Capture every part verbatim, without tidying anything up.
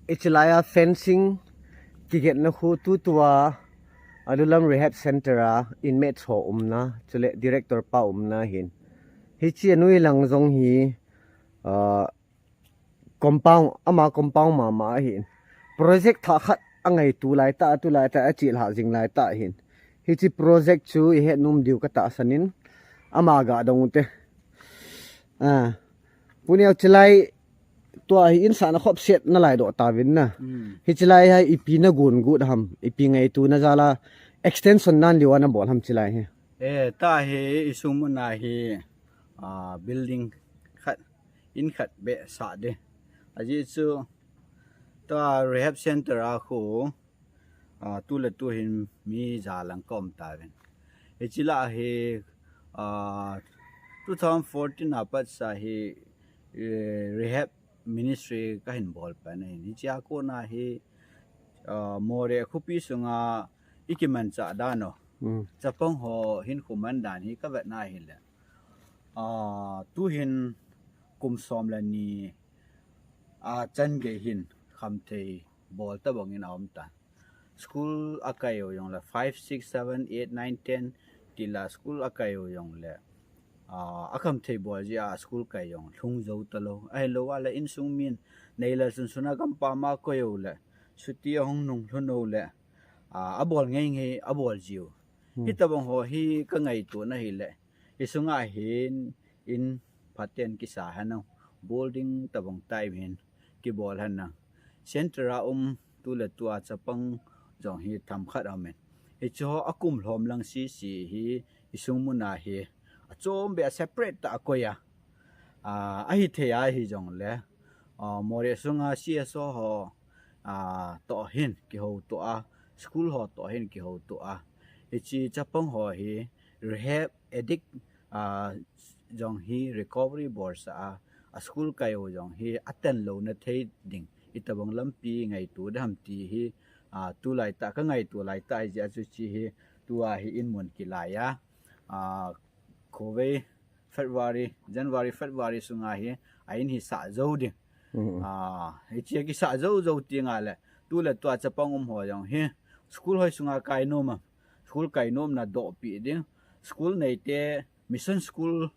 Hiche laia fencing kigetna khu tutua Alulam Rehab Center a inmate ho umna, chule director pa umna hin. Hiche anoi lang jong hi, ah, compound, ama compound mama ahin. Project thah khat angaito laitah, tulai tah, achilhah jing laitah hin. Hiche project chu ihet nom diu katahsan in, ama ga dong ute. Ah, Pu Neo, chilai tua hi insahna khopset nalai doh tauvin na. Hmm. Hiche lai hi ipi nagon got ham, ipi ngaito na jal a extension nan liu a nabol ham chilai hi. Eh, tua hi isung muna hi, ah, building khat, in khat beh sah ding. Ajeh chu, tua rehab center a khu, ah, tuletu hin mi ja lang ka um tauvin. Hiche lah hi, ah, two thousand fourteen a pat sa hi, eh, rehab ministry kahin bol pan ahin. Hichea kona hi, ah, Moreh khopi sunga ikimanchah dan u. Hmm. Chapang ho hinkho man dan hi kavet na hile. Ah, tuhin kum som le ni a chan gei hin khamthei bol tabang in aum tan. School akai u jongle five, six, seven, eight, nine, ten ti la school akai u jongle, ah, akhamthei bol jeh a school kai jong lhung jou talou. Ahilou le insung min neilal sunsun a gampam a koi u le, chuti ahung nung lhun u le, ah, abol ngei ngei abol jiu. Hmm. Hitabang ho hi kangaito na hile. Isunga hin in phaten kisa henlang, building tabang tah hin kibol henlang. Center a um tuletu a chapang jong hi themkhat aum in. Hiche ho akum lhom lang sisi hi isung muna hi achom beh a separate tah a koi a. Ah, ahithei ahi jongle, ah, Moreh sunga C S O ho, ah, toh hin kihouto a, school ho toh hin kihouto a. Hiche chapang ho hi rehab addict, ah, jong hi recovery bolsah a, a school kai u jong hi atan louna thei ding itabang lampi ngaito ding ham ti hi, ah, tulai tah kangaito laitah hi jeh a chu hiche hi tua hi in mun kilai a, ah, khovei February, January, February sunga hi a in hi sah jou ding. Mm. Ah, hiche kisah jou jou ti nga le, tuletu a chapang um ho jong hi school hoi sunga kai nom a, school kai nomna dohpi ding. School neite mission school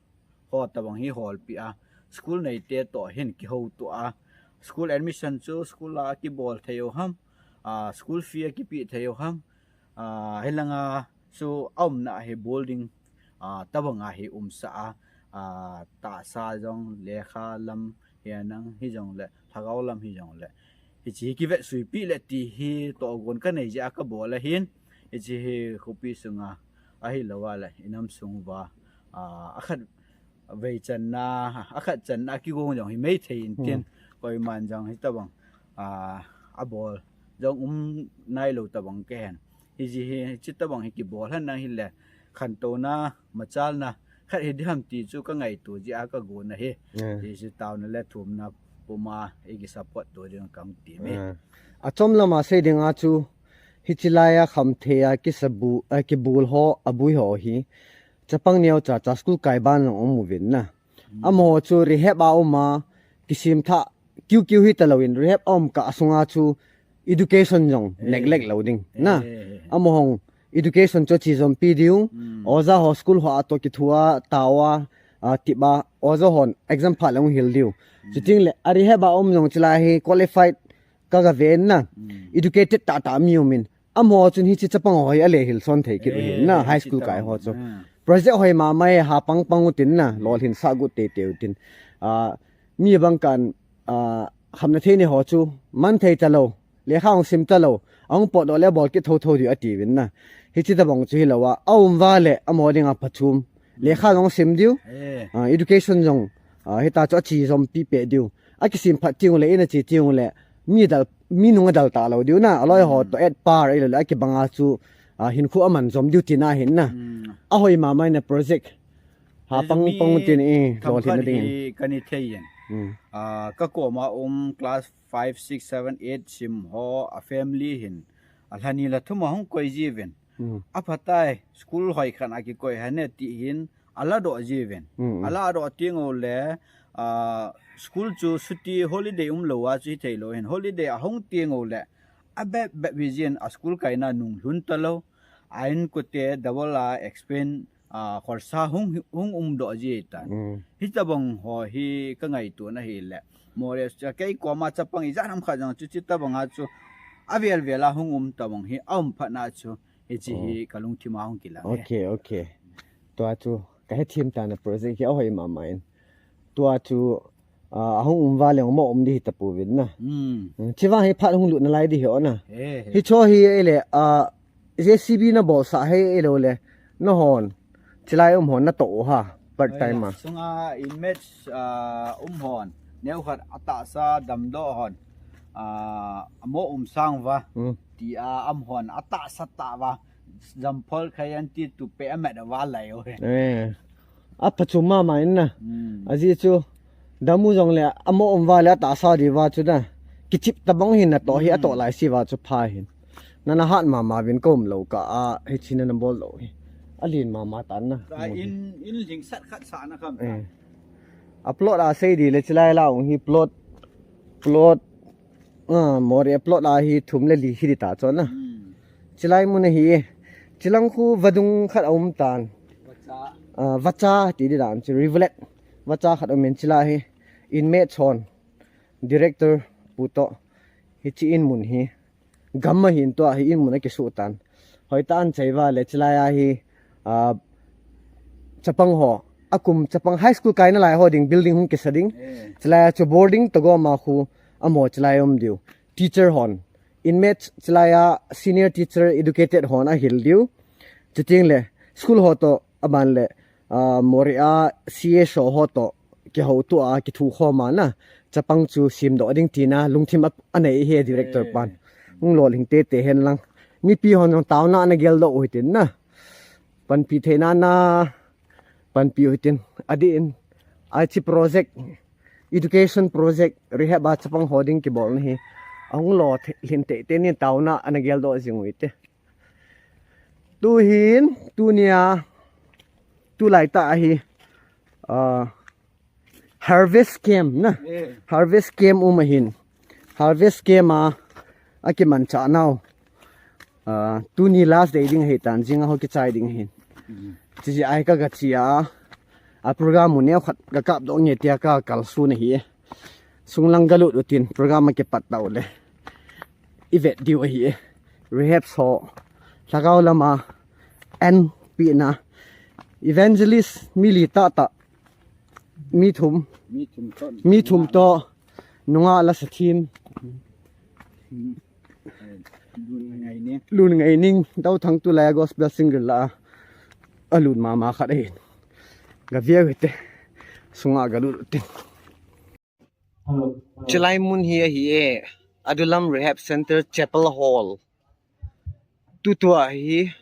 ho tabang hi holpi a, school neite toh hin kihouto a, school admission chu school a kibol thei u ham, ah, school fee akipe thei u ham, ah, hilanga chu aumna hi building, ah, tabang a hi umsah a, ah, tahsa jong, lekha lam hijongle, lhagao lam hijongle. Hiche hi kivetsuipeh le ti hi tohgon kanei jeh a kabol ahin, hiche hi khopi sunga ahilou le inam sung uva, ah, akhat vei channa, akhat channa kigong jong hi mei thei intin, hmm, koiman jong hitabang, ah, abol jong um nailou tabang kahen. Hiche hi, hiche tabang hi kibol henlang hile, khantouna, machalna khat hi ding ham ti chu kangaito jeh a kagon ahi. Hmm. Hiche taona le thumna puma iki support to ding kahung ti me. Hmm. Achom lama sei dinga chu, hiche laia khamthei a kisabu, a kibul ho, abui ho hi chapang neocha cha school kai ban jong um uvin na. Hmm. Amaho chu rehab a um a, kisemthah kiu kiu hitalouvin, rehab a um kah sunga chu education jong, eh, neglect lou ding na. Eh. Amahon education chu achejompi diu. Hmm. Oja ho school ho a toh kithoa, taova, ah, tipa, oja hon exam phat le hung hil diu. Hmm. Chuteng le, a rehab a um jong chulai hi qualified kagave na. Hmm. Educated tahtah mi um in. Amaho chun hiche chapang ho hi alehil son thei kit u ahin na, eh, high school kai ho chu. Hmm. Project hoi mama e, ha pang pang utin na, hmm, lolhin sah got teitei utin. Ah, mi bang kan, ah, khamna thei nei ho chu, man thei talou, lekha hung sim talou, ahung potdoh le abol kit thotho diu atiuvin na. Hiche tabang chu hilou a, aum uva le, amaho dinga phachom. Lekha jong sim diu, eh, ah, education jong, ah, hita chu achejompi peh diu. Akisem phat teng ule, in ache teng ule, mi dal, mi nung adal talou diu na, aloi ho, hmm, toh et par, ahilou le, akibanga chu, ah, hinkho aman jom diu tina ahin na. Hmm. Ahoi mama in a project. Ha pang pang tin i lolhin na ding in. Kani thei in. Hmm. Ah, kakoma um class five, six, seven, eight sim ho a family hin. A lha ni lha thum a hung koi jiuvin. Hmm. Aphatai, school hoi khat a kikoi hih e ti hin, aladoh jiuvin. Hmm, hmm. Aladoh teng ule, ah, school chu suti holiday umlou a chu hithei lou hin, holiday ahung teng uleh abep bep hi jin a school kaina nung lhun talou, a inkote double a expense, ah, kharsa hung, hung umdoh ji tan. Mm. Hitabang ho hi ka ngaito na hileh, Moreh a kei koma chapang ijat ham khat jong chu, chutabang a chu avel vel a hung um tabang hi aum phat na chu, hichi hi ka lungthim a hung kilang e. Okay, okay. Tua chu ka hethem tan, a project hi ahoi mama in. Tua chu, ah, ahung um va leng mo um di hi tapouvin na. Hmm. Hmm, chivang hi phat hung lut nalai di hi ona. He, he. Hicho hi eile, ah, J C B na bolsah hi eilou le, nahon chilai um hon natoh u ha, part time a. Sunga inmates, ah, um hon, neokhat atahsa damdoh hon, ah, amo um sang uva, hmm, tia um hon atahsa tah uva, jamphol khai anti tupe amet uva lai u he. Eh. Aphachom mama in na. Hmm. Ajeh chu, dam u jongle, amo um uva le atahsa di uva chu na, kichep tabang hin natoh hi, hmm, atoh lai si uva chu pha hin. Nana hat mama uvin ka umlou kah a, hichi nana bol lou hi. Alen mama tan na. Ka in, in lhingsat khat sa na kham ta. Eh. A plot a sei di le chilai la ung hi plot, plot, ah, Moreh plot a hi thum le li hi di ta chu na. Hmm. Chilai mun ahi e. Chilang khu vadung khat aum tan. Vacha. Ah, vacha ti di dan chu, rivulet. Vacha khat aum in, chilai hi inmate hon, director pu toh, hichi in mun hi gam ahin, tua hi in mun a kisu tan. Hoitah in chei uva le chilai a hi, ah, chapang ho, akum chapang high school kaina lai ho ding building hung kisa ding. Eh. Chilai a chu boarding toh gom a khu amo chilai um diu. Teacher hon, inmate chilai a senior teacher educated hon ahil diu. Chuteng le school ho toh aban le, ah, Moreh a C S O ho toh kihouto a kithukhom a na, chapang chu semdoh ding tina lungthim a, anei hi director pan. Hung lolhing tete hen lang. Mipi hon jong taona ana geldoh u hitin na. Panpi theina na, panpi u hitin. Adeh in, hichi project, education project, rehab a chapang ho ding kibolna hi ahung lolhing tete in taona ana geldoh jing u hite. Tuhin, tunia, tulai tah ahi, ah, harvest camp na. Eh. Harvest camp um ahin. Harvest camp a, akimanchah nau. Ah, tuni last day ding ahi tan, jing a ho kichai ding ahin. Hmm. Chuche a hi ka gache a, a program u neokhat ka kapdoh nge tia ka kalson ahi e. Sunglang galut utin, program a kipat tau le ivet diu ahi e. Rehab so, lhagao lama, an pina, evangelist mi li tah tah, mi thum, mi thum toh, mi thum toh, nungah lasa thim. Hmm. Lun Ngaining. Lun Ngaining, Dauthang tulai a gospel singer la a, alut mama khat ahin. Gaveu hite, sunga galut utin. Chilai mun hi ahi e, Adulam Rehab Center Chapel Hall. Tutua hi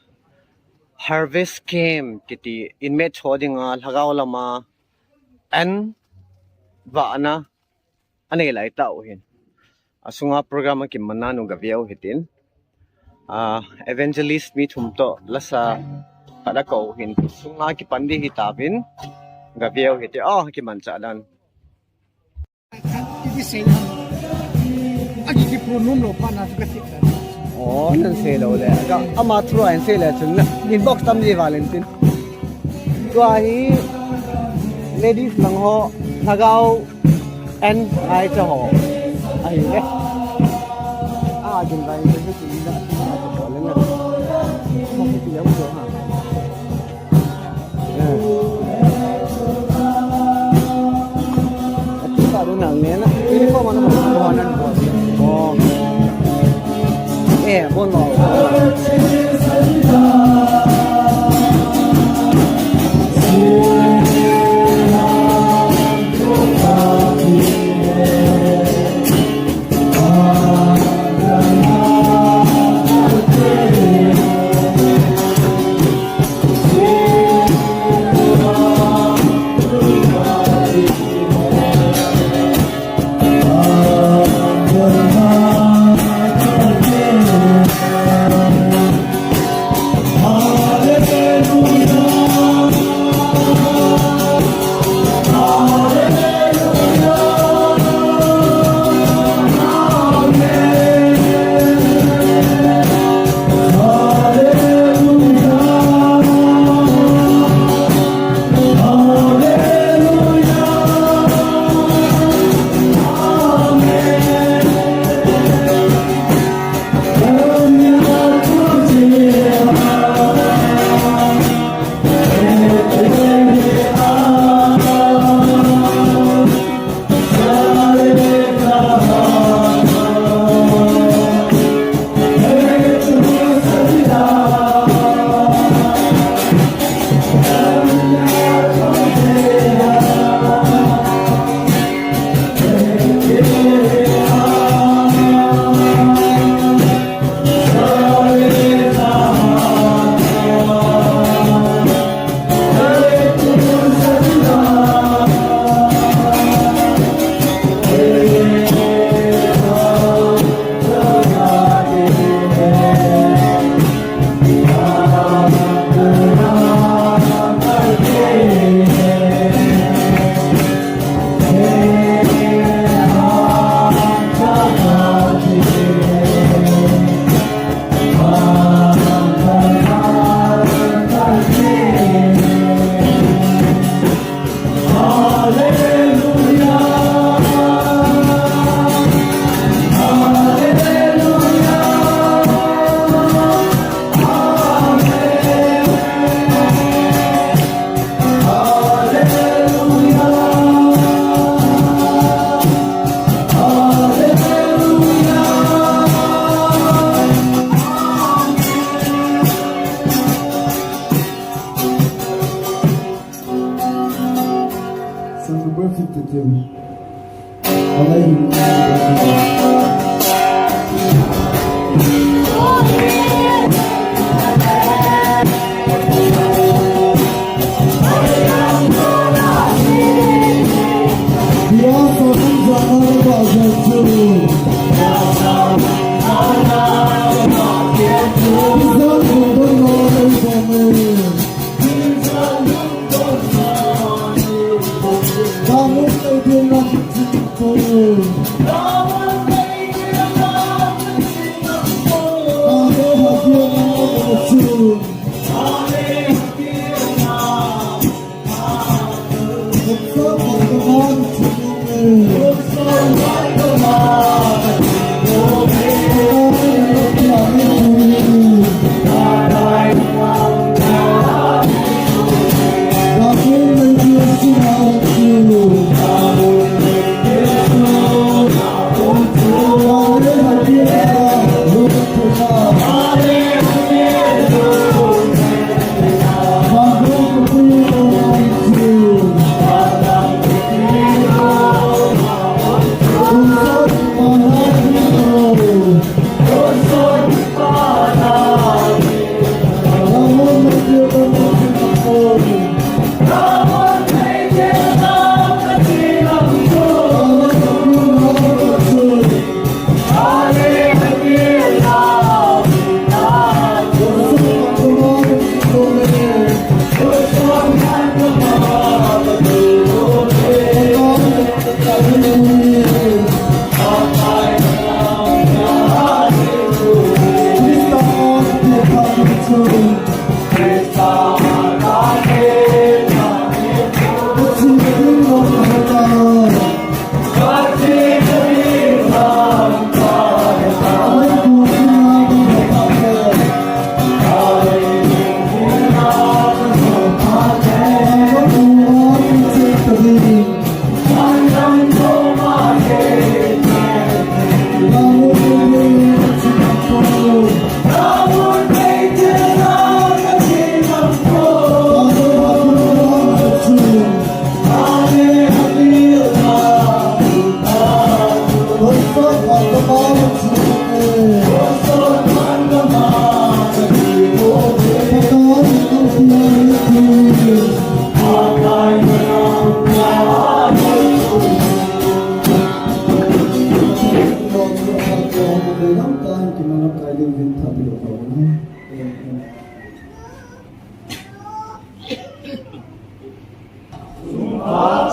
Harvest Camp kiti inmate ho dinga lhagao lama an vahna anei lai tau hin. Asunga program akimanna nu gaveu hitin. Ah, evangelist mi thum toh lasa khat akou hin. Sunga kipan di hitauvin gaveu hite. Ah, kimanchah dan. Iti sei ham. Aki kipu nom lou pa na chu ka sip ta. Oh, nan sei lou le. Ka ama through a hin sei le chun na. Inbox tam ji val in tin. Tua hi ladies lang ho lhagao an ai cha ho. Ahi le. A gin vai le chu na. Ko le na. Ko ki le ho ha.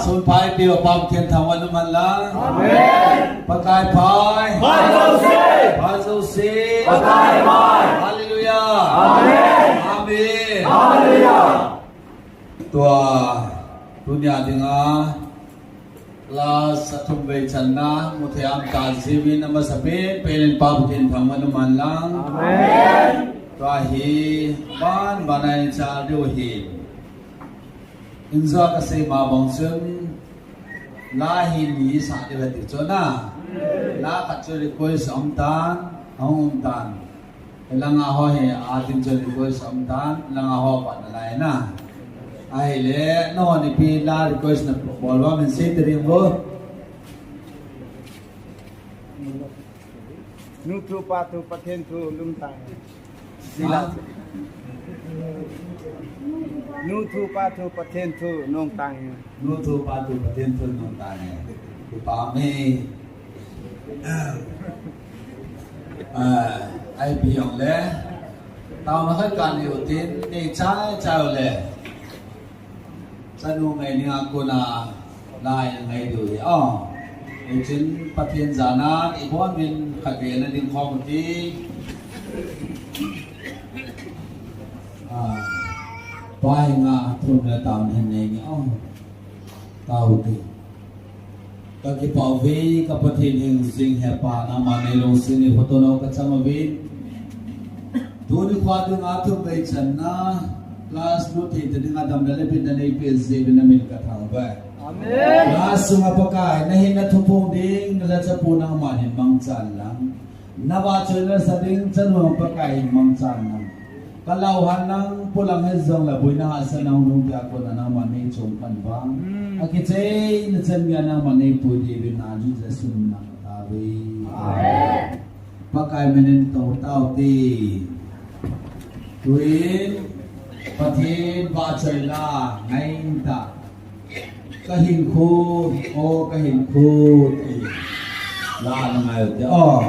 Sun pai pi pa Pathen thangvah in um hen lang. Amen. Pakai pai. Pai jouse. Pai jouse. Pakai pai. Hallelujah. Amen. Amen. Hallelujah. Tua, tunia dinga, class a thum vei channa, mu thei a um ta jiuvin, amasa pen, pen in pa Pathen thangvah in um hen lang. Amen. Tua hi, ban, ban a i chal diu hi. Injo kasei ma bang chun, la hi ni sa diu hi ti chu na. La khat chu request um tan, hung um tan. Langa ho hi, a tin chun request um tan, langa ho pan na lai na. Ahile, nangho nipi la request na bol uva min sei ta ding vo. Nu thu pa thu Pathen thu nung tang. Sila. Nu thu pa thu Pathen thu nung tang. Nu thu pa thu Pathen thu nung tang. Kipa me. Ah, ai pi jong le. Tao na khai kan yo tin, nei chai chai le. Chanu ngai ni a kona lai ngai diu hi. Oh. Ei chin Pathen jana, i bon min khat ve na ding khom ti. Ah. Pai nga thum le tam hin nei ni. Oh. Tao ti. Ka kipah uve, ka Pathen hing jing he pa, nangma nei lungset ni photo nau ka chang uve. Tuni khua dinga thum vei channa, class lut thei ta dinga damna le bitna nei peh jeh uvin na min ka thang uve. Amen. Class sunga Pakai, na hinna thuphong ding, na jachapu nangman hin mangchan lang. Na vahchoina sa ding chanu Pakai hin mangchan lang. Ka lau han lang, polang het jong le boina hahsatna hung lhung tia kona nangman nei chom pan vang. Hmm. A kicheina chan geiya nangman nei pui diuvin na Jesu min in ka thum uve. Amen. Pakai min in tou tau te. Tuin, Pathen vahchoila, ngai ta. Ka hinkho, o ka hinkho, ti. La na ngai te. Oh.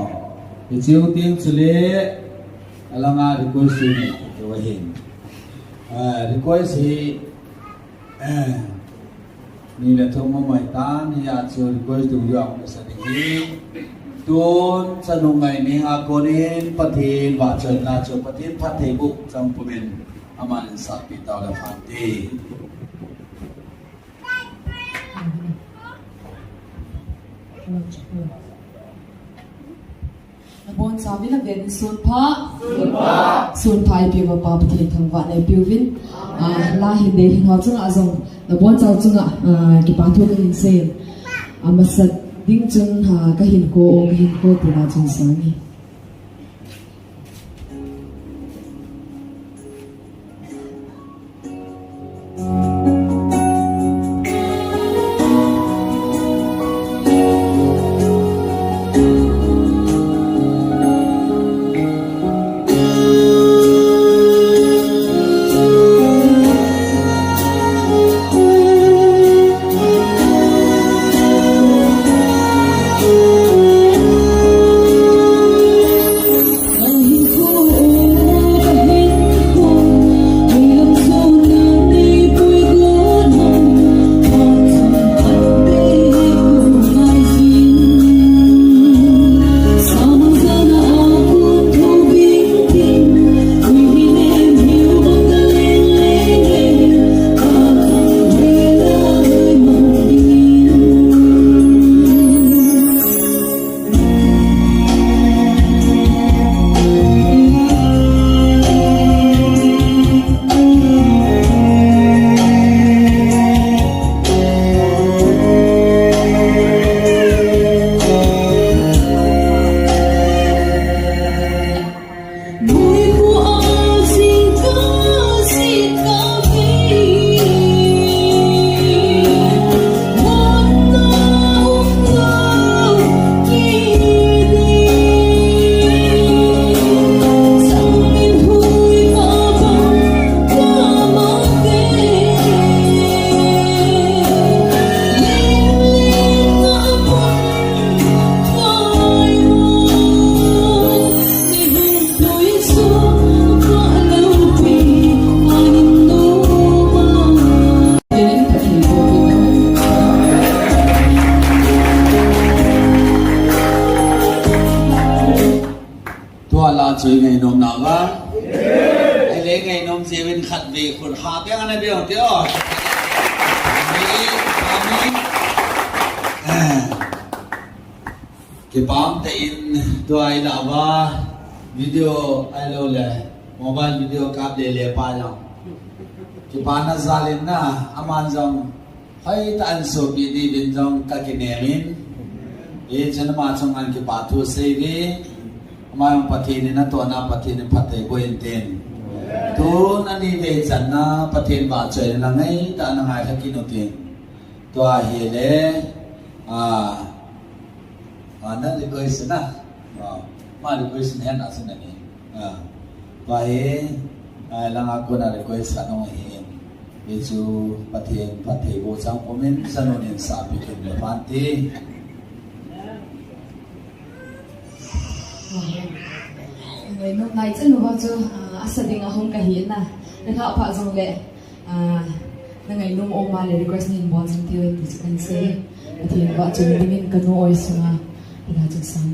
Hiche u tin chule. Alanga request hi nei te wa hin. Ah, request hi, eh, ni le thum mai tan, hia chu request tu ya ko sa ding hi. Tun chanu ngai ni a konin Pathen vahchoina chu Pathen phattheiboh chang pumin aman in sapi tau le phan te. Nabonchauvin aven, sunpha. Sunpha. Sunpha ipi uva Pa Pathen thangvahna ipi uvin. Ah, la hin dei hin ho chunga jong nabonchau chunga, ah, kipa thu kahin sei. Amasa ding chun, ah, kahin ko o, kahin ko tina chun sang hi. Tua la chu i ngainom nauva. Ahile ngainom jeh uvin khatvei khut ha beng ana beng te o. Amen. Amen. Kipah tah in tua i la uva video ahilou le mobile video kap le le pa jong. Kipana jal in na aman jong hoitah in sopi diuvin jong kakinem in. Hichun ama chunga kipa thu sei uve. Ama jong Pathen in atohna Pathen in phatthei boh in tin. Tun ani vei channa Pathen vahchoina la ngaitah a na ngaikha kit u tin. Tua hile, ah, ah, na request na. Ah, ama request na hen asin na ni. Ah, tua hi, ah, langa kona request anung ahin. Hichu Pathen phattheiboh chang pumin chanu nin sapi kin le phan ti. Ngainom nai chanu ho chu, ah, asa ding ahung kahi na. Na lhah pha jong le, ah, na ngainom um a le request nahin bol jing tiu ti chu kahin sei. Pathen vahchoi dingin kanu oi sunga ila chun sang.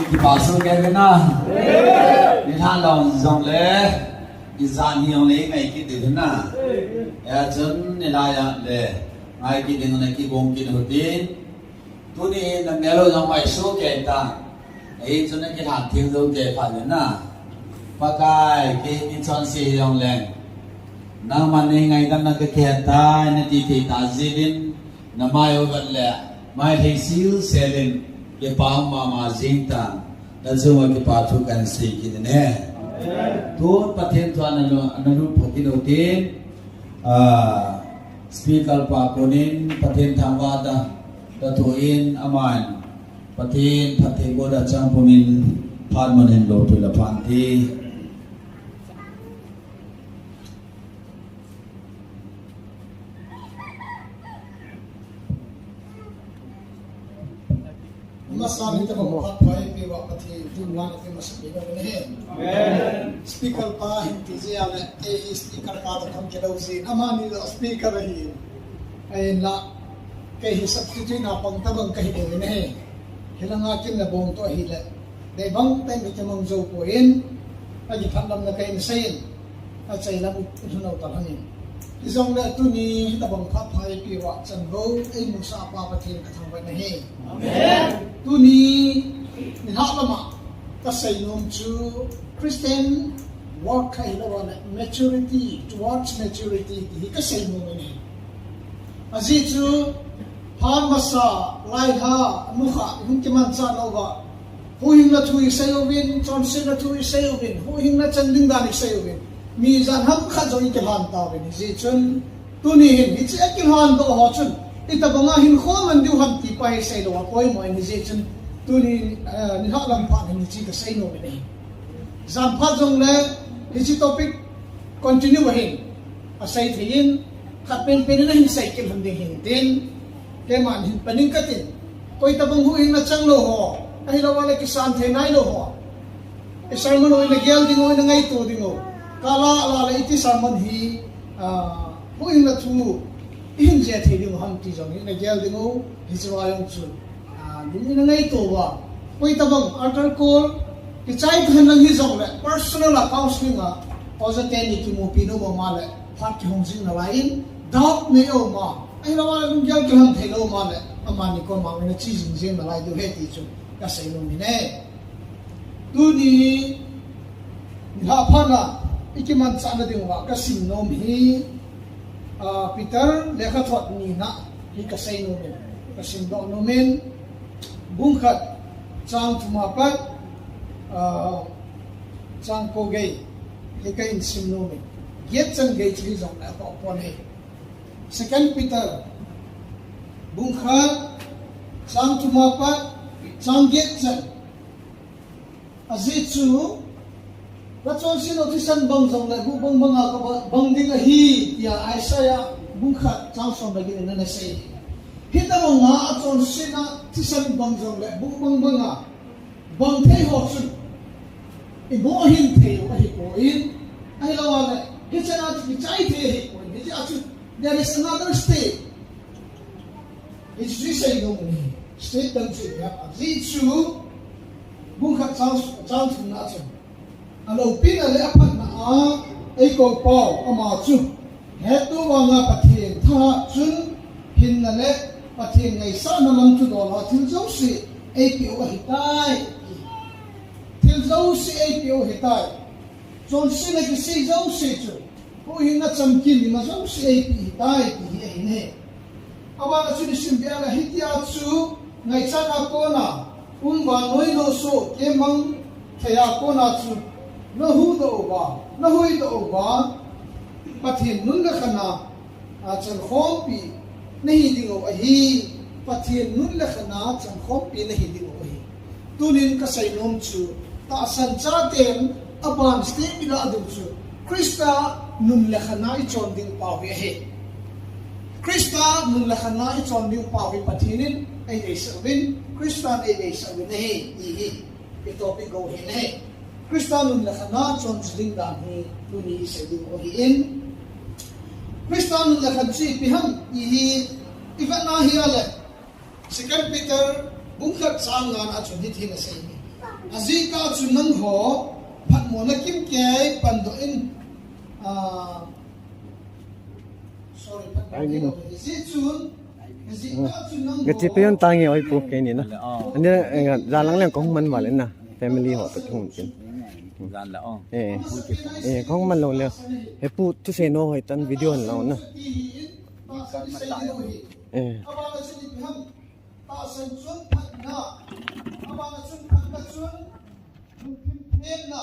Kipa soh kei uvin na. Nilhah lom jongle, ijat hi jong le ngai kit diu ahin na. Hijeh chun nilhah a le ngai kit ding le kigong kit u hitin. Tuni hin na mel u jong mai soh kei tan. Hijeh chun na kilhan theng jou kei phat le na. Pakai, kei mi chonse hi jong leng, nangman nei ngaidam na ka kihet tai, na ti thei ta jeh in, na mai u vet le, mai thei sel sel in, kipa um mama jing tan, na chung uva kipa thu kan sei kit in ahi. Tun Pathen thu a na lu, na lut pha kit u hitin, ah, speaker pa konin Pathen thangvah a, ka thu in aman, Pathen phattheiboh a chang pumin phat mun hin lou thu la phan ti. Amasan in tabang phat pha eipeuva Pathen thu ngan eipeh masa peh uvin ahi. Amen. Speaker pa hin ti jeh a le, kei hi speaker pa toh kham kilou jin, amani jong speaker ahin. Ahinla, kei hi substitute na pang tabang kahi uvin ahi. Hilanga kin na bong toh ahile, dei bang teng hi kimang jou poi, akiphat lam na kahin seiyin, achai lam i lhun u ta lhon in. Hijongle tuni hitabang phat pha eipeuva chan bou eimusah pa Pathen kathangvah in ahi. Amen. Tuni nilhah lama kasei nom chu Christian walk kha hilou a le maturity, towards maturity ti hi kasei nom in ahi. Ajeh chu, phat masa, lai lha, nukha, ihung kimanchah lou uva, huhhingna thu isei uvin, chonsetna thu isei uvin, huhhingna chan ding dan isei uvin, mi jan ham khat jong ikilhan tauvin, hijeh chun, tuni hin, hiche akilhan doh ho chun, itabanga hinkho man diu ham ti pa hi seilou a poimo in, hijeh chun, tuni, eh, nilhah lam phat hin hiche kasei nom in ahi. Jan phat jongle, hiche topic continue ahin, asei thei in, khat penpen in ahin sei kit lhon ding hin tin, keiman hin paning katin, koi tabang huhhingna chang lou ho, ahilou a le kisan thei nailou ho, i sermon u ina gel ding u, ina ngaito ding u, kala ala le iti sermon hi, ah, huhhingna thu ihin jih thei ding u ham ti jong ina gel ding u, hiche va jong chu. Ah, nin ina ngaito uva. Koi tabang altar call, kichai tahen lang hijongle, personal a counseling a, oja teni kimupi nom um a le, phat kihong jing nalai in, doubt nei um a, ahilou a le lunggel kilhon thei lou um a le, amani koma ina che jing jing nalai diu ahi ti chu, kasei nom in ahi. Tuni, nilhah phat a, ikimanchah na ding uva, kasim nom hi, ah, Peter lekhathot nina, hi kasei nom in, kasim doh nom in, bung khat, chang thum a pat, ah, chang ko gei, hi kahin sim nom in. Get chan gei chu hijongle apoh pon ahi. Second Peter, bung khat, chang thum a pat, chang get chan. Ajeh chu, kachonsetnau thisan bang jongle buh bang banga kabang ding ahi, tia Isaiah bung khat chang som le get in ana sei. Hitabanga achonsetna thisan bang jongle buh bang banga bang thei ho chun, imoh hin thei u ahipoi, ahilou a le, hichan a chu kichai thei ahipoi, hijeh a chu, there is another state. Hichu isei nom u ahi. State dang chu ipi ham, ajeh chu, bung khat chang, chang thumna chun, aloupina le aphatna a eikou pau ama chu, hetto vanga Pathen thahat chun, hinna le Pathen ngaisahna lam thudol a thil jouse eipeh u ahitai. Thil jouse eipeh u ahitai. Chonsetna kisei jouse chu, huhhingna chamkim ima jouse eipeh ahitai ti hi ahi ne. Abana chu isim beh a le hitia chu ngaichat a kona, Kum vannoi loso kemang theiya kona chu nahuhdoh uva, nahuhdoh uva, Pathen nun le khan a, a, chankhompi nahi diu ahi. Pathen nun le khan a chankhompi nahi diu ahi. Tunin kasei nom chu, tahsan chaten aban step ila ding chu, Christa nun le khan a ichon diu pau hi ahi. Christa nun le khan a ichon diu pau hi Pathen in eideisah uvin, Christa in eideisah uvin ahi, ti hi i topic ho hi ahi. Christa nun le khan a chon chu ding dan hi tuni isei diu ahin. Christa nun le khan chu ipi ham ti hi ivet na hile, Second Peter bung khat chang nga na chun hitin asei. Ajeh chu nangho phatmona kimkei pandoh in, ah, sorry, phatmona kimkei. Ajeh chu, ajeh chu nangho. Gache pei un tange oi pu keini na. Ani, eh, jalang leng kong man vale na. Family ho toh hung tin. Jan la o. Eh. Eh, kong man lou le. He pu thusei nom hoi tan video hon lou na. Eh. Tahsan chun phatna, abana chun phatna chun, lungthim themna,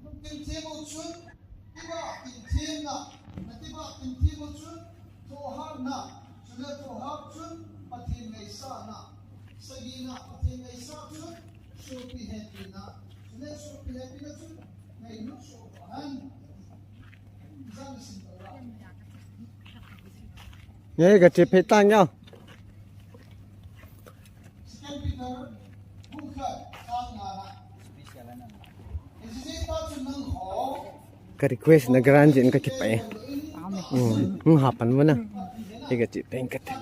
lungthim them u chun, kibah in themna, nakibah in them u chun, thohhatna, chule thohhat chun, Pathen ngaisahna, sagina, Pathen ngaisah chun, sopi hepina, chule sopi hepina chun, ngailut soh hen. Ye, gache pei tang yo. Ka request na grant jin kakipah e. Hmm, hmm, hapan mo na. Ye, gache pei kate.